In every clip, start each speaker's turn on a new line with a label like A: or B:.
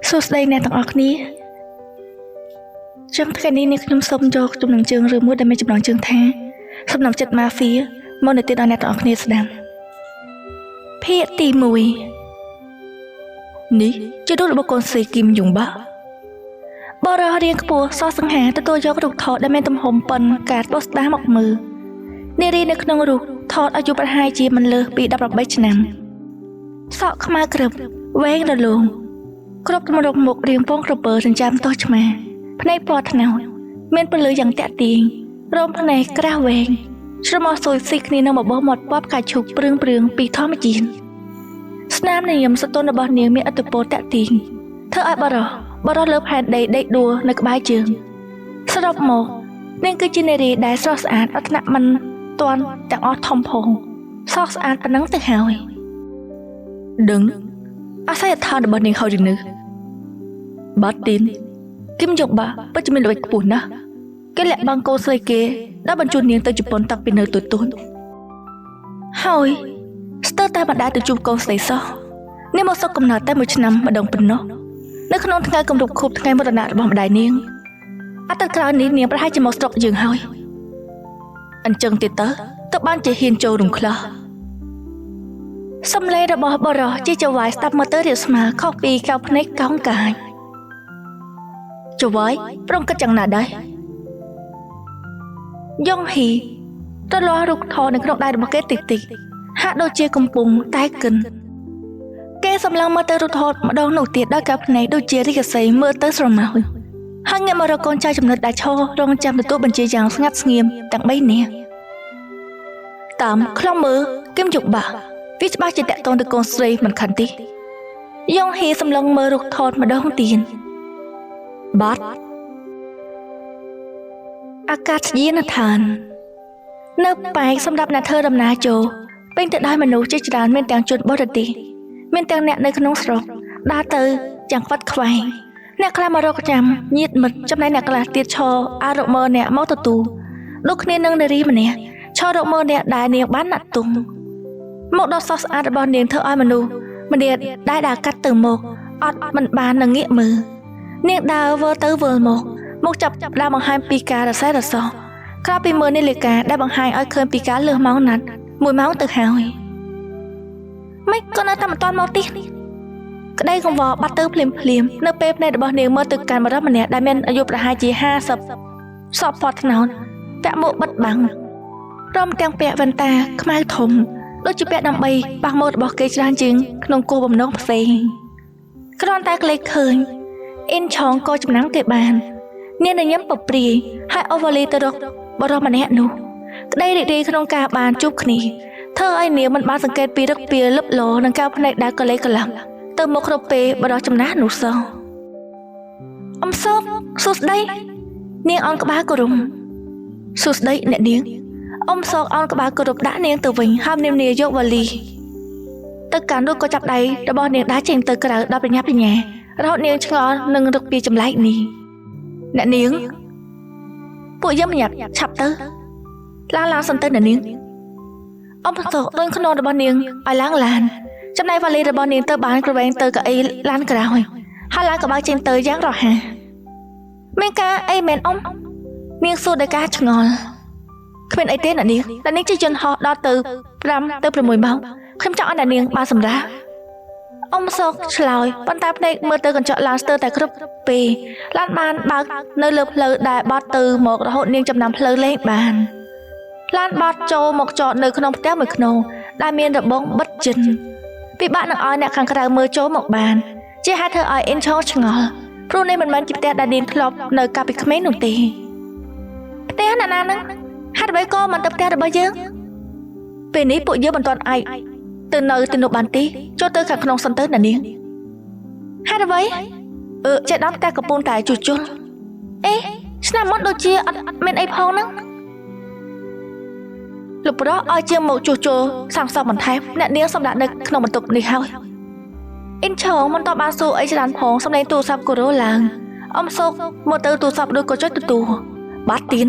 A: សួស្តីអ្នកទាំងអស់គ្នាចឹងថ្ងៃនេះនាងខ្ញុំសូមយកចំណងជើងរឿងមួយដែលមានចំណងជើងថាសំណុំចិត្តម៉ាហ្វៀមកនិទានដល់អ្នកទាំងអស់គ្នាស្ដាប់ភាគទី1នេះជារូបរបស់កូនស្រីគីមយុងបាក់បរិះរាងខ្ពស់សសង្ហាទទួលយករូបថតដែលមានទំហំប៉ុនកាតបោះស្ដាមកមើលនារីនៅក្នុងរូបថតអាយុប្រហែលជាមិនលើសពី18ឆ្នាំសក់ខ្មៅក្រឹបវែងរលោងគ្រប់ទម្រង់មុខរាងពងក្រពើចិញ្ចើមទោះឆ្មាភ្នែកពណ៌ត្នោតមានពន្លឺយ៉ាងតាក់ទាញរោមភ្នែកក្រាស់វែងច្រមុះស៊ុយស៊ីគ្នានឹងបបោសមាត់ពណ៌ផ្កាឈូកព្រឿងព្រឿងពីធម្មជាតិស្នាមញញឹមសទន់របស់នាងមានឥទ្ធិពលតាក់ទាញធ្វើឲ្យបរោះលើផែនដីដេកដួលនៅក្បែរជើងសរុបមកនាងគឺជានារីដែលស្រស់ស្អាតអត់ថ្នាក់មិនទាន់ទាំងអស់ធំផងស្រស់ស្អាតប៉ុណ្ណឹងទៅហើយដឹងអាស័យដ្ឋានរបស់នាងហើយឬនៅបាត់ទីនគឹមយកបាពិតជាមានល្បិចខ្ពស់ណាស់គេលាក់បាំងកូនស្រីគេដែលបញ្ជូននាងទៅជប៉ុនតាំងពីនៅតូចៗហើយស្ទើរតែមិនដែលទៅជួបកូនស្រីសោះនាងមកសុកកំណើតតែមួយឆ្នាំម្ដងប៉ុណ្ណោះនៅក្នុងថ្ងៃគម្រប់ខួបថ្ងៃមរណៈរបស់ម្ដាយនាងអាទិត្យក្រោយនេះនាងប្រហែលជាមកស្រុកយើងហើយអញ្ចឹងទៀតទៅបានជាហ៊ានចូលរំខ្លះសំឡេងរបស់បរោះជាចវាយស្ដាប់មើលទៅរាបស្មើខុសពីកៅភ្នែកកោងកាចចវាយប្រុងគិតយ៉ាងណាដែរយ៉ងហ៊ីទៅលាស់រូបថតនៅក្នុងដៃរបស់គេតិចតិចហាក់ដូចជាកំពុងតែកិនគេសម្លឹងមើលទៅរូបថតម្ដងនោះទៀតដោយកៅភ្នែកដូចជារិកសីមើលទៅស្រមោចហើយងាកមករកកូនចៅចំណិតដែលឈររងចាំទទួលបញ្ជាយ៉ាងស្ងាត់ស្ងៀមទាំង3នាក់តាមខ្លំមើលគឹមយុបាក់វាច្បាស់ជាតាក់ទងទៅកូនស្រីមិនខាន់ទេយ៉ងហ៊ីសម្លឹងមើលរូបថតម្ដងទៀតបាត់អាកាសយានដ្ឋាននៅប៉ែកសម្រាប់អ្នកធ្វើដំណើរចូលពេញទៅដោយមនុស្សជាច្រើនមានទាំងជនបរទេសមានទាំងអ្នកនៅក្នុងស្រុកដើរទៅយ៉ាងខ្វាត់ខ្វែងអ្នកខ្លះមករកចាំញាតមិត្តចំណែកអ្នកខ្លះទៀតឈរអើរកមើលអ្នកមកទទួលដូចគ្នានឹងនារីម្នាក់ឈររកមើលអ្នកដែលនាងបានណាត់ទុំមកដល់សោះស្អាតរបស់នាងធ្វើឲ្យមនុស្សម្នាក់ដែលដើរកាត់ទៅមកអត់មិនបាននឹងងាកមើលនាងដើរវើទៅវើមកមកចាប់ដើមបង្ហាញពីការរសេះរសោះក្រៅពីមើលនាឡិកាដែលបង្ហាញឲ្យឃើញពីការលើសម៉ោងណាត់មួយម៉ោងទៅហើយមិនក៏នៅតែមិនទាន់មកទីក្តីកង្វល់បាត់ទៅភ្លាមភ្លាមនៅពេលភ្នែករបស់នាងមើលទៅកាន់បុរសម្នាក់ដែលមានអាយុប្រហែលជា50សក់ពណ៌ត្នោតពាក់មួកបិទបាំងព្រមទាំងពាក់វ៉ែនតាខ្មៅធំដូចជាពាក់ដើម្បីបាំងម៉ូដរបស់គេច្រើនជាងក្នុងគោលបំណងផ្សេងគ្រាន់តែក្លេកឃើញអ៊ីនឆងក៏ចំណាំគេបាននាងញញឹមពព្រាយហើយអូវ៉ាលីទៅរកបុរសម្នាក់នោះក្តីរីករាយក្នុងការបានជួបគ្នាធ្វើឲ្យនាងមិនបានសង្កេតពីរឹកពីលឹបលនិងកៅភ្នែកដែលកលេកលាប់ទៅមកគ្រប់ពេលបុរសចំណាស់នោះសោះអំសោកសួស្តីនាងអោនក្បាលគោរពសួស្តីអ្នកនាងអំសោកអោនក្បាលគោរពដាក់នាងទៅវិញហើយនាមនាយកវ៉ាលីទៅកាន់នោះក៏ចាប់ដៃរបស់នាងដើរចេញទៅក្រៅដល់ប្រញាប់ប្រញារហូតនាងឆ្ងល់នឹងរឹកពីចម្លែកនេះអ្នកនាងពួកយើងប្រញាប់ឆាប់ទៅឡើងសិនទៅអ្នកនាងអំសោករុញខ្នងរបស់នាងឲ្យឡើងឡានចំណែកវ៉ាលីរបស់នាងទៅបានក្រវែងទៅកៅអីឡានក្រោយហើយឡានក៏បើកចេញទៅយ៉ាងរហ័សមានការអីមែនអ៊ំនាងសួរដោយការឆ្ងល់គ្មានអីទេអ្នកនាងអ្នកនាងជិះយន្តហោះដល់ទៅ5ទៅ6ម៉ោងខ្ញុំចង់ឲ្យអ្នកនាងបានសម្រាកអ៊ំសោកឆ្លើយប៉ុន្តែភ្នែកមើលទៅកញ្ចក់ឡានស្ទើរតែគ្រប់ពេលឡានបានបើកនៅលើផ្លូវដែលបត់ទៅមករហូតនាងចំណាំផ្លូវលែងបានឡានបត់ចូលមកចតនៅក្នុងផ្ទះមួយខ្នងដែលមានរបងបិទជិនពិបាកនឹងឲ្យអ្នកខាងក្រៅមើលចូលមកបានជាហេតុធ្វើឲ្យអ៊ីនឆងឆ្ងល់ព្រោះនេះមិនមែនជាផ្ទះដែលនាងធ្លាប់នៅកាលពីក្មេងនោះទេផ្ទះអ្នកណាហ្នឹងហេតុអ្វីក៏មិនទៅផ្ទះរបស់យើងពេលនេះពួកយើងមិនទាន់អាចទៅនៅទីនោះបានទេចូលទៅខាងក្នុងសិនទៅណានាងហេតុអ្វីចេះដល់ផ្ទះកំពុងតែជួសជុលអេឆ្នាំមុនដូចជាអត់មានអីផងហ្នឹងលោកប្រុសឲ្យជាងមកជួសជុលសាងសង់បន្ថែមអ្នកនាងសម្រាប់នៅក្នុងបន្ទប់នេះហើយអ៊ីនឆងមិនតបានសួរអីច្រើនផងសំឡេងទូរស័ព្ទក៏រោឡើងអំសោកមកទៅទូរស័ព្ទដូចក៏ចុចទទួលបាត់ទៀន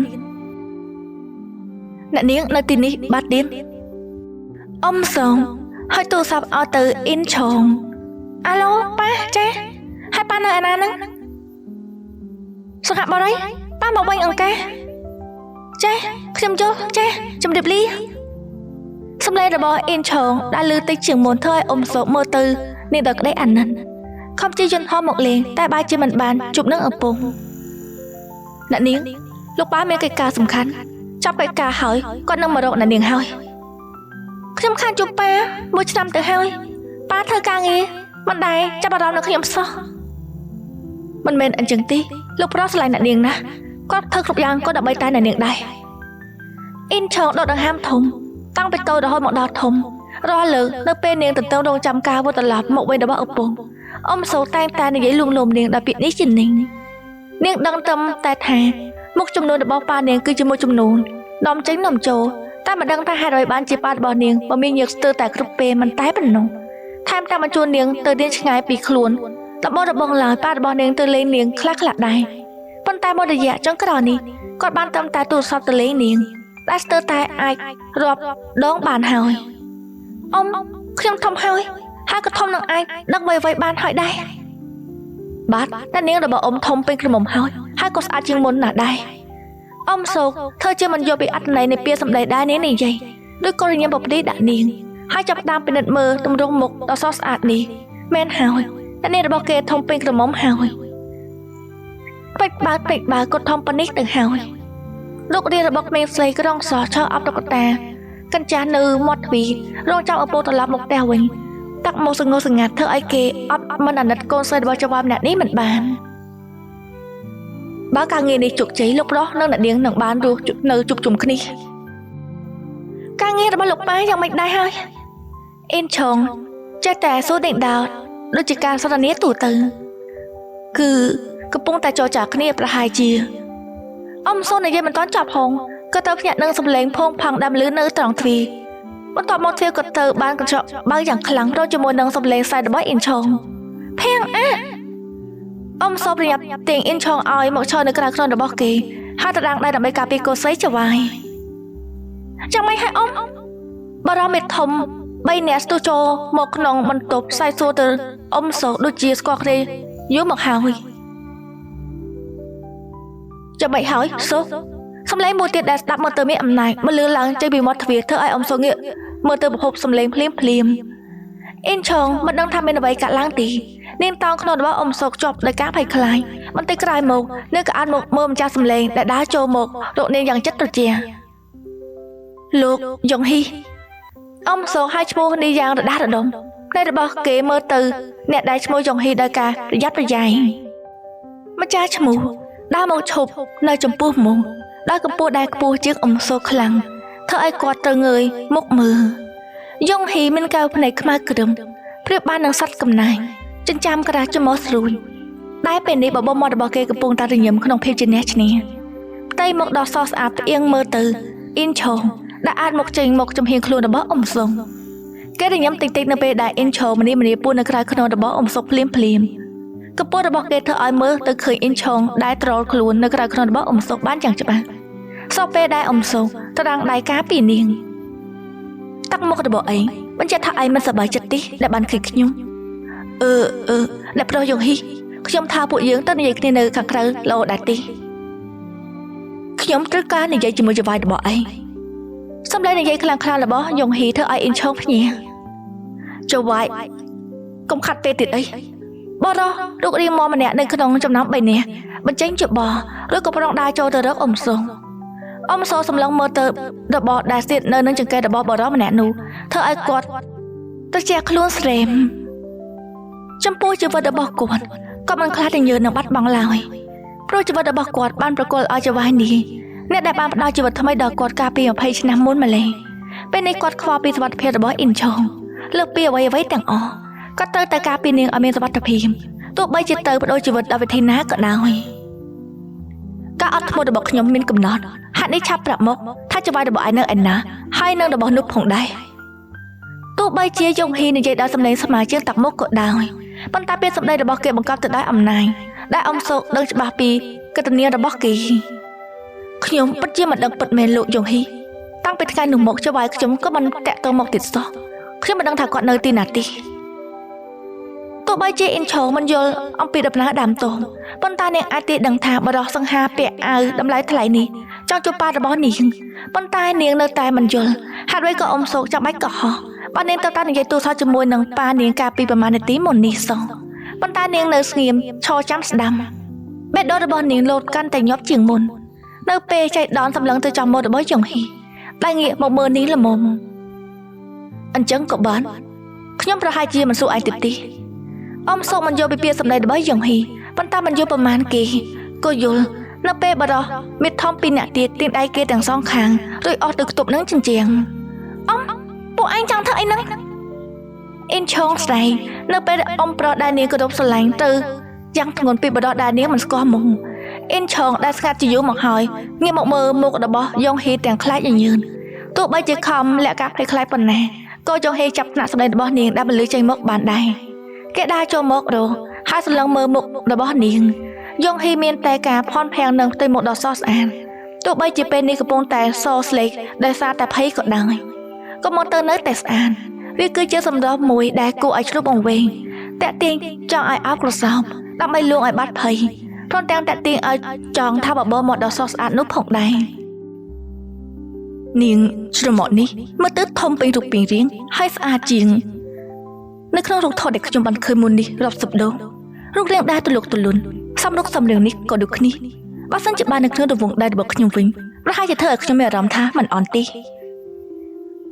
A: អ្នកនាងនៅទីនេះបាត់ទៀនអំសងហើយទូរស័ព្ទឲ្យទៅអ៊ីនឆងអាឡូប៉ាចាហើយ ប៉ានៅឯណាហ្នឹងសុខបុរីប៉ាមកវិញអង្ការចាខ្ញុំយល់ចាជំរាបលាសម្លេងរបស់អ៊ីនឆងដែលឮតិចជាងមុនធ្វើឲ្យអ៊ំសូកមើលទៅនាងដោយក្តីអាណិតខំជិះយន្តហោះមកលេងតែបែរជាមិនបានជួបនឹងឪពុកអ្នកនាងលោកប៉ាមានកិច្ចការសំខាន់ចាប់កិច្ចការហើយគាត់នឹងមករកអ្នកនាងហើយខ្ញុំខានជួបប៉ាមួយឆ្នាំទៅហើយប៉ាធ្វើការងារមិនដែរចាប់អារម្មណ៍នឹងខ្ញុំសោះមិនមែនអញ្ចឹងទេលោកប្រុសស្រឡាញ់អ្នកនាងណាស់គាត់ធ្វើគ្រប់យ៉ាងក៏ដើម្បីតែអ្នកនាងដែរអ៊ីនឆងដកដង្ហើមធំតាំងពីតូចរហូតមកដល់ធំរាល់លើកនៅពេលនាងទន្ទឹងរង់ចាំការវិលត្រឡប់មកវិញរបស់ឪពុកអ៊ំសូតែងតែនិយាយលួងលោមនាងដោយពាក្យនេះជានាងនាងដឹងត្រឹមតែថាមុខចំនួនរបស់ប៉ានាងគឺជាមួយចំនួននាំចេញនាំចូលតែមិនដឹងថាហេតុអ្វីបានជាប៉ារបស់នាងបើមានញើសស្ទើរតែគ្រប់ពេលមិនតែប៉ុណ្ណោះថែមទាំងបញ្ជូននាងទៅរៀនឆ្ងាយពីខ្លួនដំបូងដំបងឡើយប៉ារបស់នាងទៅលេងនាងខ្លះៗដែរប៉ុន្តែមួយរយៈចុងក្រោយនេះគាត់បានត្រឹមតែទូរស័ព្ទទៅលេងនាងដែលស្ទើរតែអាចរាប់ដងបានហើយអ៊ំខ្ញុំធំហើយហើយក៏ធំនឹងអាចដឹងអ្វីៗបានហើយដែរបាទតែនាងរបស់អ៊ំធំពេញក្រមុំហើយហើយក៏ស្អាតជាងមុនណាស់ដែរអ៊ំសូកធ្វើជាមិនយល់ពីអត្ថន័យនៃពាក្យសម្ដីដែរនាងនិយាយដូចក៏រញ៉ាំប្រព្រឹត្តដាក់នាងហើយចាប់តាមពិនិត្យមើលទម្រង់មុខដ៏ស្រស់ស្អាតនេះមែនហើយតែនាងរបស់គេធំពេញក្រមុំហើយពេចបើពេចបើក៏ធំប៉ុណ្នេះទៅហើយលោករៀនរបស់ក្មេងស្រីក្រុងសឆោអបតុកតាកញ្ចាស់នៅមាត់ទ្វាររងចាំឪពុកត្រឡប់មកផ្ទះវិញតាក់មកសងសងាត់ធ្វើឲ្យគេអត់មិនអាណិតកូនស្រីរបស់ចៅហ្វាយម្នាក់នេះមិនបានបើការងារនេះជោគជ័យលោកប្រុសនិងអ្នកនាងនឹងបានរស់នៅជួបជុំគ្នាការងាររបស់លោកប៉ាយ៉ាងម៉េចដែរហើយអ៊ីនឆុងចេះតែសួរដេញដោលដូចជាការសន្ទនាទូទៅគឺកំពុងតែចរចាគ្នាប្រហែលជាអ៊ំសូននិយាយមិនទាន់ចប់ហងក៏ទៅភ្ញាក់នឹងសម្លេងផោងផាំងដាំលឺនៅត្រង់ទ្វារបន្ទាប់មកទ្វារក៏ទៅបានកញ្ចក់បើកយ៉ាងខ្លាំងរកជាមួយនឹងសម្លេងសែតរបស់អ៊ីនឆុងភៀងអាអ៊ំសូប្រញាប់ទាញអ៊ីនឆុងឲ្យមកឈរនៅក្រៅខ្នងរបស់គេហើយតដាងដៃដើម្បីការពារកូនស្រីចៅហ្វាយចាំមិនឲ្យអ៊ំបរមេធំបីនាក់ស្ទុះចូលមកក្នុងបន្ទប់ខ្សែសួរទៅអ៊ំសូដូចជាស្គាល់គ្នាយូរមកហើយចាំមិនហើយសូសម្លេងមួយទៀតដែលស្ដាប់មកទៅមានអំណាចមកលឺឡើងចេញពីមាត់ទ្វារធ្វើឲ្យអ៊ំសូងាកមើលទៅប្រភពសម្លេងភ្លាមភ្លាមអ៊ីនឆុងមិនដឹងថាមានអ្វីកាត់ឡើងទេនាងតោងខ្នងរបស់អ៊ំសូកជាប់ដោយការភ័យខ្លាចបន្តិចក្រោយមកនាងក៏អានមកមើលម្ចាស់សម្លេងដែលដើរចូលមករកនាងយ៉ាងចិត្តត្រជាលោកយ៉ុងហ៊ីអ៊ំសូហៅឈ្មោះនេះយ៉ាងរដាស់រដុំផ្នែករបស់គេមើលទៅអ្នកដែលឈ្មោះយ៉ុងហ៊ីដោយការប្រយ័ត្នប្រយែងម្ចាស់ឈ្មោះដើរមកឈប់នៅចំពោះមុខដោយកម្ពស់ដែលខ្ពស់ជាងអ៊ំសូខ្លាំងធ្វើឲ្យគាត់ទៅងើយមុខមើលយ៉ុងហ៊ីមានកែវភ្នែកខ្មៅក្រឹមប្រៀបបាននឹងសត្វកំណាញ់ចិញ្ចើមក្រាស់ច្រមុះស្រួយតែពេលនេះបបោមាត់របស់គេកំពុងតែរញឹមក្នុងភាពជាអ្នកឈ្នះផ្ទៃមុខដ៏ស្រស់ស្អាតផ្អៀងមើលទៅអ៊ីនឆុងដែលអាចមកចេញមកចំហៀងខ្លួនរបស់អ៊ំសុងគេរញឹមតិចៗនៅពេលដែលអ៊ីនឆុងម្នីម្នាពួននៅក្រៅខ្នងរបស់អ៊ំសុកភ្លាមភ្លាមកម្ពស់របស់គេធ្វើឲ្យមើលទៅឃើញអ៊ីនឆុងដែលត្រល់ខ្លួននៅក្រៅខ្នងរបស់អ៊ំសុកបានយ៉ាងច្បាស់សពពេលដែលអ៊ំសុកត្រង់ដៃការពីនាងទឹកមុខរបស់ឯងបញ្ជាក់ថាឯងមិនសប្បាយចិត្តទេដែលបានឃើញខ្ញុំអឺអ្នកប្រុសយ៉ុងហ៊ីខ្ញុំថាពួកយើងទៅនិយាយគ្នានៅខាងក្រៅល្អដែរទេខ្ញុំត្រូវការនិយាយជាមួយចៅហ្វាយរបស់ឯងសម្លេងនិយាយខ្លាំងៗរបស់យ៉ុងហ៊ីធ្វើឲ្យអ៊ីនឆុងភ្ញាក់ចៅហ្វាយកុំខាត់ពេលទៀតអីបរោះរូបរាងមកម្នាក់នៅក្នុងចំណោម3នាក់បញ្ចេញយោបល់ឬក៏ប្រងដើរចូលទៅរកអ៊ំសុងអ៊ំសូសម្លឹងមើលទៅរបស់ដែលស្ថិតនៅនឹងចង្កេះរបស់បរោះម្នាក់នោះធ្វើឲ្យគាត់ត្រជាក់ខ្លួនស្រេមចំពោះជីវិតរបស់គាត់ក៏មិនខ្លាចតែញើនឹងបាត់បង់ឡើយព្រោះជីវិតរបស់គាត់បានប្រគល់ឲ្យចៅហ្វាយនេះអ្នកដែលបានផ្ដល់ជីវិតថ្មីដល់គាត់កាលពី20ឆ្នាំមុនម្លេះពេលនេះគាត់ខ្វល់ពីសុវត្ថិភាពរបស់អ៊ីនឆុងលើកពីអ្វីៗទាំងអស់គាត់ត្រូវតែការពារនាងឲ្យមានសុវត្ថិភាពទោះបីជាទៅបដូរជីវិតដល់វិធីណាក៏ដោយការអត់ធ្មត់របស់ខ្ញុំមានកំណត់ហេតុនេះឆាប់ប្រាប់មកថាចៅហ្វាយរបស់ឯងនៅឯណាហើយនឹងរបស់នោះផងដែរទោះបីជាយ៉ុងហ៊ីនិយាយដល់សម្លេងស្មើជាងតាក់មុខក៏ដោយប៉ុន្តែពេលសម្ដីរបស់គេបង្កប់ទៅដោយអំណាចដែលអ៊ំសូកដឹងច្បាស់ពីកិត្តិនាមរបស់គេខ្ញុំពិតជាមិនដឹងពិតមែនលោកយ៉ុងហ៊ីតាំងពីថ្ងៃនោះមកចៅហ្វាយខ្ញុំក៏មិនតាក់ទងមកទៀតសោះខ្ញុំមិនដឹងថាគាត់នៅទីណាទេ ទោះបីជាអ៊ីនឆងមិនយល់អំពីដំណើរដើមទងប៉ុន្តែនាងអាចទេដឹងថាបរិះសង្ហាពាក់អាវតម្លៃថ្លៃនេះចង់ជួបប៉ារបស់នាងប៉ុន្តែនាងនៅតែមិនយល់ហេតុអ្វីក៏អ៊ំសូកចាំបាច់កុហកបើនាងទៅតែនិយាយទូរស័ព្ទជាមួយនឹងប៉ានាងកាលពីប្រហែលនាទីមុននេះសោះប៉ុន្តែនាងនៅស្ងៀមឈរចាំស្ដាំបេះដូងរបស់នាងលោតកាន់តែញាប់ជាងមុននៅពេលចៃដន្យសម្លឹងទៅចំមុខរបស់យ៉ុងហ៊ីដែលងាកមកមើលនាងល្មមអញ្ចឹងក៏បានខ្ញុំប្រហែលជាមិនសួរឯងទៀតទេអ៊ំសូកមិនយល់ពីពាក្យសម្ដីរបស់យ៉ុងហ៊ីប៉ុន្តែមិនយល់ប្រមាណគេក៏យល់នៅពេលបរោះមេធំពីរអ្នកទៀតទាញដៃគេទាំងសងខាងរួចអស់ទៅខ្ទប់នឹងជញ្ជាំងអ៊ំពួកឯងចង់ធ្វើអីហ្នឹងអ៊ីនឆងស្រែកនៅពេលអ៊ំប្រុសដែលនាងគោរពស្រឡាញ់ទៅយ៉ាងធ្ងន់ពីបរោះដែលនាងមិនស្គាល់មុខអ៊ីនឆងដែលស្ងាត់ជាយូរមកហើយងាកមកមើលមុខរបស់យ៉ុងហ៊ីទាំងខ្លាចញញើតទោះបីជាខំលាក់ការភ័យខ្លាចប៉ុណ្ណាក៏យ៉ុងហ៊ីចាប់ថ្នាក់សម្ដីរបស់នាងដែលបន្លឺចេញមកបានដែរគេដើរចូលមករកហើយសម្លឹងមើលមុខរបស់នាងយ៉ុងហ៊ីមានតែការភ័ន្តភាំងនឹងផ្ទៃមុខដ៏ស្រស់ស្អាតទោះបីជាពេលនេះកំពុងតែសស្លេកដោយសារតែភ័យក៏ដោយក៏មកទៅនៅតែស្អាតវាគឺជាសម្រស់មួយដែលគួរឲ្យឆ្លុះបង្វែងតាក់ទាញចង់ឲ្យអោបក្រសោបដើម្បីលួងឲ្យបាត់ភ័យព្រមទាំងតាក់ទាញឲ្យចង់ថាបបរមាត់ដ៏ស្រស់ស្អាតនោះផងដែរនាងច្រមុះនេះមើលទៅធំពេញរូបពេញរាងហើយស្អាតជាងនៅក្នុងរូបថតដែលខ្ញុំបានឃើញមុននេះរាប់សិបដងរូបរាងដែរទូលុកទូលុនសំរុកសំរាងនេះក៏ដូចគ្នាបើសិនជាបាននៅក្នុងរង្វង់ដៃរបស់ខ្ញុំវិញប្រហែលជាធ្វើឲ្យខ្ញុំមានអារម្មណ៍ថាមិនអន់ទេ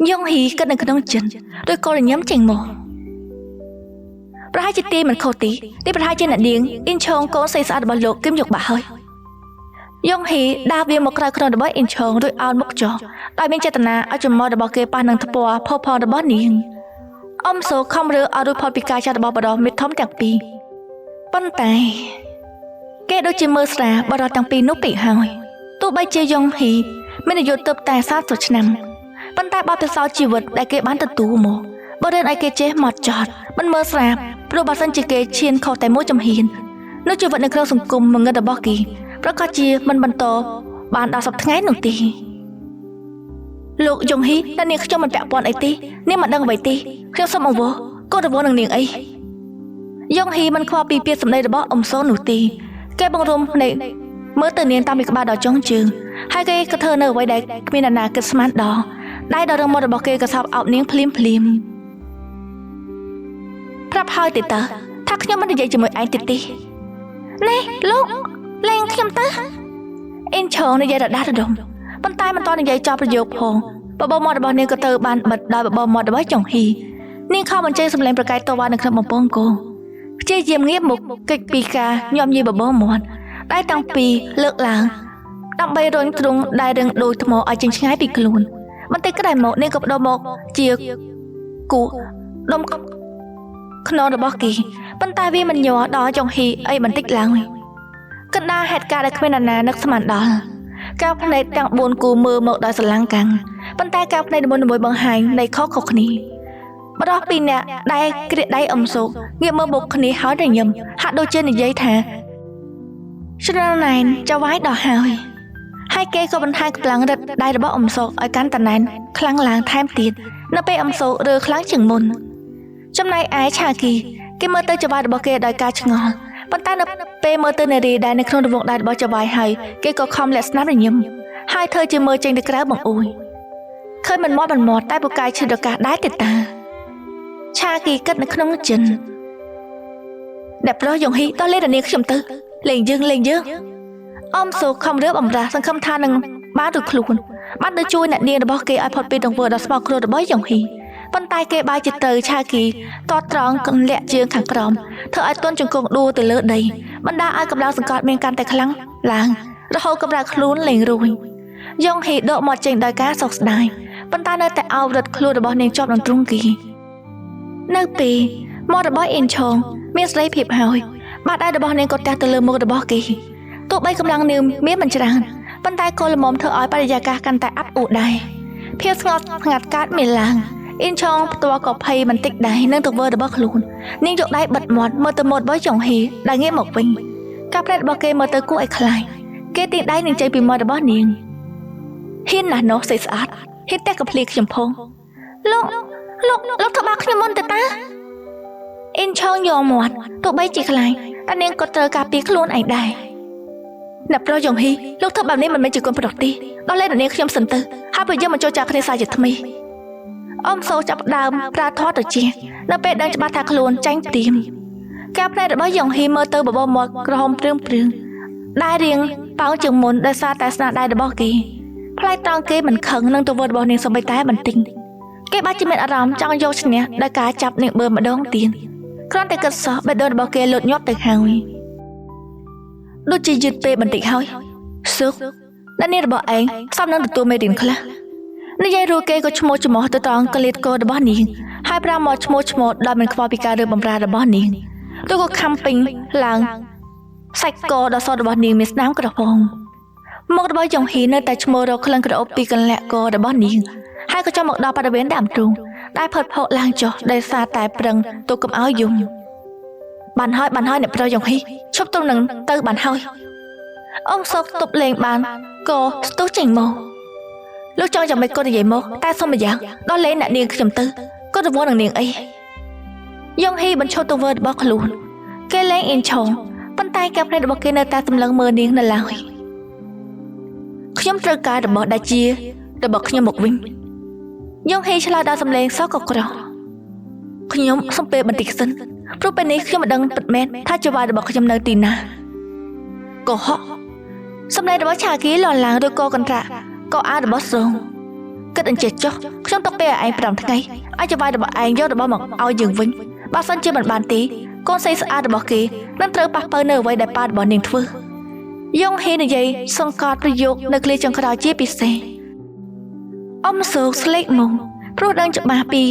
A: យ៉ុងហ៊ីគិតនៅក្នុងចិត្តដោយក៏ញញឹមចេញមកប្រហែលជាទីមិនខុសទីនេះប្រហែលជាអ្នកនាងអ៊ីនឆងកូនស្រីស្អាតរបស់លោកគឹមយកបាក់ហើយយ៉ុងហ៊ីដើរវាមកក្រៅក្នុងរបស់អ៊ីនឆងរួចអោនមុខចុះដោយមានចេតនាឲ្យច្រមុះរបស់គេប៉ះនឹងថ្ពាល់ផុសផង់របស់នាងអ៊ំសូខំរើឲ្យរួចផុតពីការចាត់របស់បរោះមេធំទាំងពីរប៉ុន្តែគេដូចជាមើលស្រាបរោះទាំងពីរនោះពេកហើយទោះបីជាយ៉ុងហ៊ីមានអាយុទើបតែ30ឆ្នាំប៉ុន្តែបទពិសោធន៍ជីវិតដែលគេបានទទួលមកបើរៀនឲ្យគេចេះមកចត់មិនមើលស្រាព្រោះបើសិនជាគេឈានខុសតែមួយចំហៀននោះជីវិតនៅក្នុងសង្គមងងឹតរបស់គេប្រកាសជាមិនបន្តបានដល់សប្តាហ៍ថ្ងៃនោះទេលោកយ៉ុងហ៊ីតែនាងខ្ញុំមិនពាក់ព័ន្ធអីទេនាងមិនដឹងអ្វីទេខ្ញុំសូមអង្វរក៏រវល់នឹងនាងអីយ៉ុងហ៊ីមិនខ្វល់ពីពាក្យសម្ដីរបស់អ៊ំសូនោះទេគេបង្រុំភ្នែកមើលទៅនាងតាមពីក្បាលដល់ចុងជើងហើយគេក៏ធ្វើនៅអ្វីដែលគ្មានអ្នកណាគិតស្មានដល់ដៃដល់រឹងមាំរបស់គេក៏សោបអោបនាងភ្លាមភ្លាមប្រាប់ហើយទេតើថាខ្ញុំមិននិយាយជាមួយឯងទៀតទេនេះលោកលែងខ្ញុំទៅអ៊ីនឆងនិយាយរដាស់រដុំប៉ុន្តែមិនទាន់និយាយចប់ប្រយោគផងបបោមាត់របស់នាងក៏ទៅបានបិទដោយបបោមាត់របស់ចុងហ៊ីនាងខំបញ្ចេញសម្លេងប្រកែកតវ៉ានៅក្នុងបំពង់កព្យាយាមងាកមកគេចពីការញាំញីបបោមាត់ដៃតាំងពីលើកឡើងដើម្បីរុញទ្រង់ដែលរឹងដូចថ្មឲ្យចេញឆ្ងាយពីខ្លួនបន្តិចក្រោយមកនាងក៏បដូរមកជាគក់ដុំខ្នងរបស់គេប៉ុន្តែវាមិនញ័រដល់ចុងហ៊ីអីបន្តិចឡើយកណ្ដាលហេតុការណ៍ដែលគ្មាននរណានឹកស្មានដល់ការភ្នែកទាំង4គូមើលមកដោយស្រឡាំងកាំងប៉ុន្តែការភ្នែកនីមួយៗបង្ហាញនៃខុសៗគ្នាបរោះពីរនាក់ដែលក្រៀកដៃអ៊ំសូកងាកមើលមុខគ្នាហើយរញឹមហាក់ដូចជានិយាយថាច្រណែនចវាយដល់ហើយហើយគេក៏បន្ថែមកម្លាំងរឹតដៃរបស់អ៊ំសូកឲ្យកាន់តែណែនខ្លាំងឡើងថែមទៀតនៅពេលអ៊ំសូករើខ្លាំងជាងមុនចំណែកឯឆាគីគេមើលទៅចវាយរបស់គេដោយការឆ្ងល់ប៉ុន្តែនៅពេលមើលទៅនារីដែលនៅក្នុងរង្វង់ដៃរបស់ចវាយហើយគេក៏ខំលាក់ស្នាមញញឹមហើយធ្វើជាមើលចេញទៅក្រៅបង្អួយឃើញមិនមាត់មិនមាត់តែពូកែឈឺដល់កាសដែរទេតាឆាគីគិតនៅក្នុងចិនអ្នកប្រុសយ៉ុងហ៊ីតោះលេងនាងខ្ញុំទៅលេងយើងលេងយើងអ៊ំសូខំរើបអំរាសង្ឃឹមថានឹងបានរួចខ្លួនបានទៅជួយអ្នកនាងរបស់គេឲ្យផុតពីទង្វើដ៏ស្មោកគ្រោះរបស់យ៉ុងហ៊ីប៉ុន្តែគេបែរជាទៅឆាគីតតត្រង់កន្លាក់ជើងខាងក្រោមធ្វើឲ្យទន់ជង្គង់ដួលទៅលើដីបណ្ដាលឲ្យកម្លាំងសង្កត់មានកាន់តែខ្លាំងឡើងរហូតកម្រាលខ្លួនលែងរួចយ៉ុងហ៊ីដកមកចេញដោយការសោកស្ដាយប៉ុន្តែនៅតែអោបរត់ខ្លួនរបស់នាងជាប់នឹងទ្រង់គីនៅពេលមាត់របស់អ៊ីនឆងមានសេរីភាពហើយបាតដៃរបស់នាងក៏ទះទៅលើមុខរបស់គេទោះបីកម្លាំងនាងមានមិនច្រើនប៉ុន្តែក៏ល្មមធ្វើឲ្យបរិយាកាសកាន់តែអាប់អួរដែរភាពស្ងប់ស្ងាត់កើតមានឡើងអ៊ីនឆងផ្ទាល់ក៏ភ័យបន្តិចដែរនឹងទង្វើរបស់ខ្លួននាងយកដៃបិទមាត់មើលទៅមាត់របស់ចុងហ៊ីដែលងាកមកវិញការប្រែរបស់គេមើលទៅគួរឲ្យខ្លាចគេទាញដៃនឹងចេញពីមាត់របស់នាងហ៊ានណាស់នោះស្អីស្អាតហ៊ានតែកំភ្លៀខ្ញុំផងលោកលោកលោកធ្វើបាបខ្ញុំមុនទៅតា អ៊ីនឆងយកមាត់ទោះបីជាខ្លាចតែនាងក៏ត្រូវការពារខ្លួនឯងដែរអ្នកប្រុសយ៉ុងហ៊ីលោកធ្វើបែបនេះមិនមែនជាកូនប្រុសទេដល់លែងអ្នកនាងខ្ញុំសិនទៅហើយបើយើងមកចូលចាគ្នាសាជាថ្មីអ៊ំសូចាប់ដើមប្រើធម៌ត្រចៀកនៅពេលដឹងច្បាស់ថាខ្លួនចាញ់ព្រាមការភ្នែករបស់យ៉ុងហ៊ីមើលទៅបបោមាត់ក្រហមព្រឿងៗដែលរៀងប៉ោងជាងមុនដោយសារតែស្នាដៃរបស់គេផ្លែត្រង់គេមិនខឹងនឹងទង្វើរបស់នាងសូម្បីតែបន្តិចគេបាច់ជាមានអារម្មណ៍ចង់យកឈ្នះដោយការចាប់នាងបឺម្ដងទៀតគ្រាន់តែគិតសោះបេះដូងរបស់គេលូតញាប់ទៅហើយដូចជាយឺតពេលបន្តិចហើយសុខអ្នកនាងរបស់ឯងសមនឹងទទួលមេរៀនខ្លះនិយាយរួចគេក៏ឈ្មោះច្មោះទៅត្រង់កលៀតករបស់នាងហើយប្រាមកឈ្មោះឈ្មោះដោយមិនខ្វល់ពីការរើបំរារបស់នាងទូក៏ខំពេញឡើងសាច់កដ៏សរបស់នាងមានស្នាមក្រហមមុខរបស់យ៉ុងហ៊ីនៅតែឈ្មោះរកក្លិនក្រអូបពីកន្លាក់ករបស់នាងហើយក៏ចង់មកដល់បរិវេណដើមទ្រូងដែលផុតផុសឡើងចុះដោយសារតែប្រឹងទូកុំឲ្យយំបានហើយបានហើយអ្នកប្រុសយ៉ុងហ៊ីឈប់ទុំនឹងទៅបានហើយអ៊ំសុកទប់លេងបានក៏ស្ទុះចេញមកលោកចង់យ៉ាងម៉េចក៏និយាយមកតែសុំម្យ៉ាងដល់លេងអ្នកនាងខ្ញុំទៅក៏រវល់នឹងនាងអីយ៉ុងហ៊ីបញ្ឈប់ទង្វើរបស់ខ្លួនគេលេងអ៊ីនឆុងប៉ុន្តែការភ្នែករបស់គេនៅតែសម្លឹងមើលនាងនៅឡើយខ្ញុំត្រូវការរបស់ដែលជារបស់ខ្ញុំមកវិញយ៉ុងហ៊ីឆ្លើយដល់សំឡេងសោកក្រោះខ្ញុំសុំពេលបន្តិចសិនព្រោះពេលនេះខ្ញុំមិនដឹងពិតមែនថាចវាយរបស់ខ្ញុំនៅទីណាកុហកសំឡេងរបស់ឆាគីលន់ឡើងឬក៏កន្ត្រាក់ក៏អារបស់សងគិតអញ្ចេះចុះខ្ញុំទុកពេលឲ្យឯង5ថ្ងៃឲ្យចវាយរបស់ឯងយករបស់មកឲ្យយើងវិញបើសិនជាមិនបានទេកូនស្រីស្អាតរបស់គេនឹងត្រូវប៉ះប៉ូវនៅអ្វីដែលប៉ារបស់នាងធ្វើយ៉ុងហ៊ីនិយាយសង្កត់ប្រយោគនៅឃ្លាចុងក្រោយជាពិសេសអ៊ំសោកស្លេកមកព្រោះដឹងច្បាស់ពី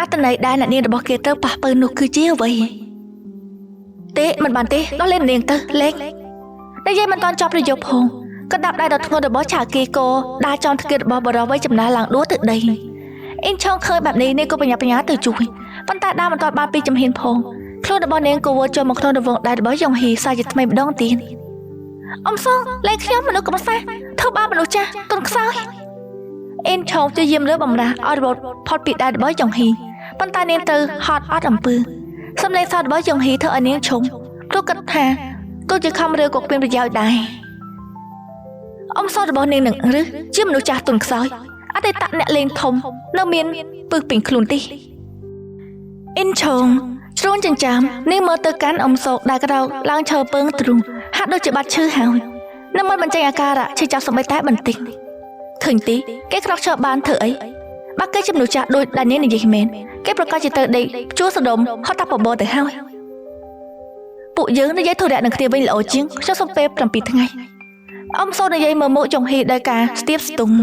A: អត្ថន័យដែលអ្នកនាងរបស់គេត្រូវប៉ះប៉ូវនោះគឺជាអ្វីទេមិនបានទេដោះលែងនាងទៅលេងនិយាយមិនតាន់ចប់ប្រយោគផងក៏ដាប់ដៃដល់ធ្ងន់របស់ឆាគីកោដើរចំធ្គារបស់បរិវ័យចំណាស់ឡើងដួលទៅដីអ៊ីនឆុងឃើញបែបនេះនាងក៏បញ្ញាបញ្ញាទៅជួយប៉ុន្តែដើរមិនទាន់បានពីជំហានផងខ្លួនរបស់នាងក៏វល់ចូលមកក្នុងរង្វង់ដៃរបស់យ៉ុងហ៊ីសាជាថ្មីម្ដងទៀតអ៊ំសងលែងខ្ញុំមនុស្សកំសាធ្វើបាបមនុស្សចាស់ទុនខ្សោយអ៊ីនឆុងព្យាយាមរើបំរាស់ឲ្យរបត់ផុតពីដៃរបស់យ៉ុងហ៊ីប៉ុន្តែនាងទៅហត់អត់អំពើសំឡេងសោតរបស់យ៉ុងហ៊ីធ្វើឲ្យនាងឈុំព្រោះគិតថាទោះជាខំរើក៏គ្មានប្រយោជន៍ដែរអ៊ំសោតរបស់នាងនឹងឬជាមនុស្សចាស់ទុនខ្សោយអតីតអ្នកលេងធំនៅមានពឹសពេញខ្លួនទេអ៊ីនឆុងជ្រូនចិញ្ចាំនាងមើលទៅកាន់អ៊ំសោកដែលក្រោកឡើងឈើពើងទ្រូងហាក់ដូចជាបាត់ឈឺហើយនឹងមិនបញ្ចេញអាការៈឈឺចាប់សូម្បីតែបន្តិចឃើញទីគេក្រោកឈើបានធ្វើអីបើគេជាមនុស្សចាស់ដូចដែលនាងនិយាយមែនគេប្រកាសជាទៅដេកជួសដុំហត់តាបបរទៅហើយពួកយើងនិយាយធុរៈនឹងគ្នាវិញល្អជាងខ្ញុំសុំពេល7ថ្ងៃអ៊ំសូនិយាយមើលមុខចុងហ៊ីដោយការស្ទាបស្ទង់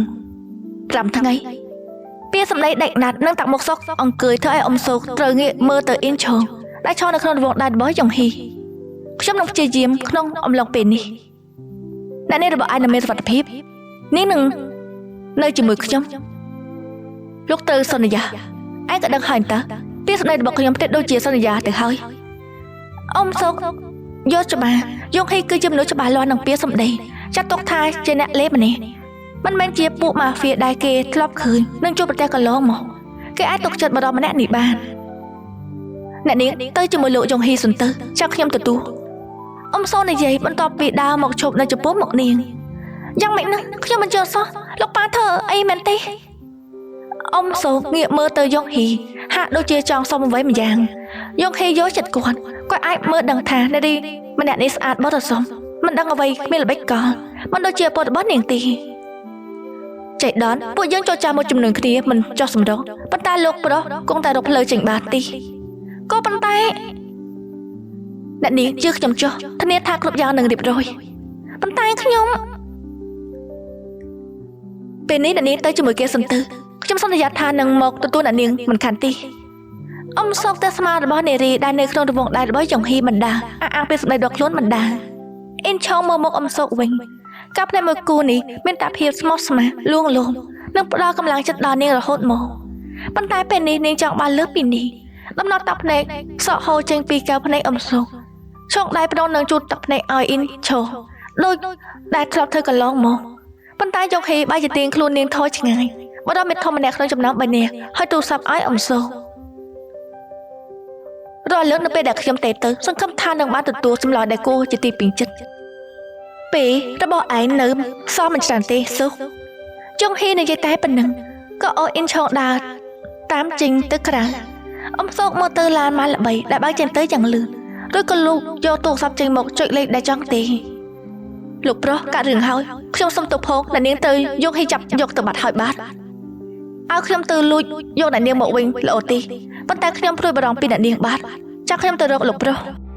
A: 5ថ្ងៃពាក្យសម្ដីដាច់ណាត់និងតាក់មុខសុកអង្គើយធ្វើឲ្យអ៊ំសូត្រូវងាកមើលទៅអ៊ីនឆងដែលឈរនៅក្នុងរង្វង់ដៃរបស់ចុងហ៊ីខ្ញុំនឹងព្យាយាមក្នុងអំឡុងពេលនេះអ្នកនេះរបស់ឯងនឹងមានសុវត្ថិភាពនាងនឹងនៅជាមួយខ្ញុំលោកត្រូវសន្យាឯងក៏ដឹងហើយតើពាក្យសម្ដីរបស់ខ្ញុំផ្ទះដូចជាសន្យាទៅហើយអ៊ំសុកយល់ច្បាស់យងហ៊ីគឺជាមនុស្សច្បាស់លាស់នឹងពាក្យសម្ដីចាត់ទុកថាជាអ្នកលេបម្នាក់មិនមែនជាពួកម៉ាហ្វៀដែលគេធ្លាប់ឃើញនិងជួបប្រទះកន្លងមកគេអាចទុកចិត្តបរិម្នាក់នេះបានអ្នកនាងទៅជាមួយលោកយងហ៊ីសិនទៅចាំខ្ញុំទទួលអ៊ំសូនិយាយបន្ទាប់ពីដើរមកឈប់នៅចំពោះមុខនាងយ៉ាងម៉េចណាខ្ញុំមិនជឿសោះលោកប៉ាធ្វើអីមែនទេអ៊ំសូងាកមើលទៅយងហ៊ីហាក់ដូចជាចង់សុំអ្វីម្យ៉ាងយងហ៊ីយល់ចិត្តគាត់គាត់អាចមើលដឹងថានារីម្នាក់នេះស្អាតបរិសុទ្ធមិនដឹងអ្វីគ្មានល្បិចកលមិនដូចជាឪពុករបស់នាងទេចៃដន្យពួកយើងចូលចាំមួយចំនួនគ្នាមិនចោះសម្រុងប៉ុន្តែលោកប្រុសគង់តែរកផ្លូវចេញបានទីក៏ប៉ុន្តែអ្នកនាងជឿខ្ញុំចុះធានាថាគ្រប់យ៉ាងនឹងរៀបរយប៉ុន្តែខ្ញុំពេលនេះអ្នកនាងទៅជាមួយគេសិនទៅខ្ញុំសន្យាថានឹងមកទទួលអ្នកនាងមិនខានទេអ៊ំសោកតែស្មារបស់នារីដែលនៅក្នុងរង្វង់ដៃរបស់យ៉ុងហ៊ីមិនដាអះអាងពីសម្ដីរបស់ខ្លួនមិនដាអ៊ីនឆុងមើលមុខអ៊ំសោកវិញការភ្នែកមួយគូនេះមានតែភាពស្មោះស្ម័គ្រលួងលោមនិងផ្ដល់កម្លាំងចិត្តដល់នាងរហូតមកប៉ុន្តែពេលនេះនាងចង់បានលើសពីនេះដំណត់តាភ្នែកសក់ហូរចេញពីកែវភ្នែកអ៊ំសោកឆុងដៃប្តូននឹងជូតទឹកភ្នែកឲ្យអ៊ីនឆុងដូចដែលធ្លាប់ធ្វើកន្លងមកប៉ុន្តែយ៉ុងហ៊ីបែរជាទាញខ្លួននាងថយឆ្ងាយបដិមេធំម្នាក់ក្នុងចំណោម3នាក់ហើយទូរស័ព្ទឲ្យអ៊ំសោក រាល់លើកនៅពេលដែលខ្ញុំទេទៅសង្ឃឹមថានឹងបានទទួលចម្លើយដែលគួរជាទីពេញចិត្តពេលរបស់ឯងនៅសល់មិនច្រើនទេសុខចុងហ៊ីនិយាយតែប៉ុណ្ណឹងក៏អូអ៊ីនឆងដើរតាមចេញទៅក្រៅអ៊ំសោកមកទៅឡានម៉ាល្បីដែលបើកចេញទៅយ៉ាងលឿនរួចក៏លូកយកទូរស័ព្ទចេញមកចុចលេខដែលចង់ទេលោកប្រុសកាត់រឿងហើយខ្ញុំសុំទោសផងអ្នកនាងទៅយកហ៊ីចាប់យកទៅបាត់ហើយបាទឲ្យខ្ញុំទៅលួចយកអ្នកនាងមកវិញល្អទេប៉ុន្តែខ្ញុំព្រួយបារម្ភពីអ្នកនាងបាទចាំខ្ញុំទៅរកលោកប្រុស។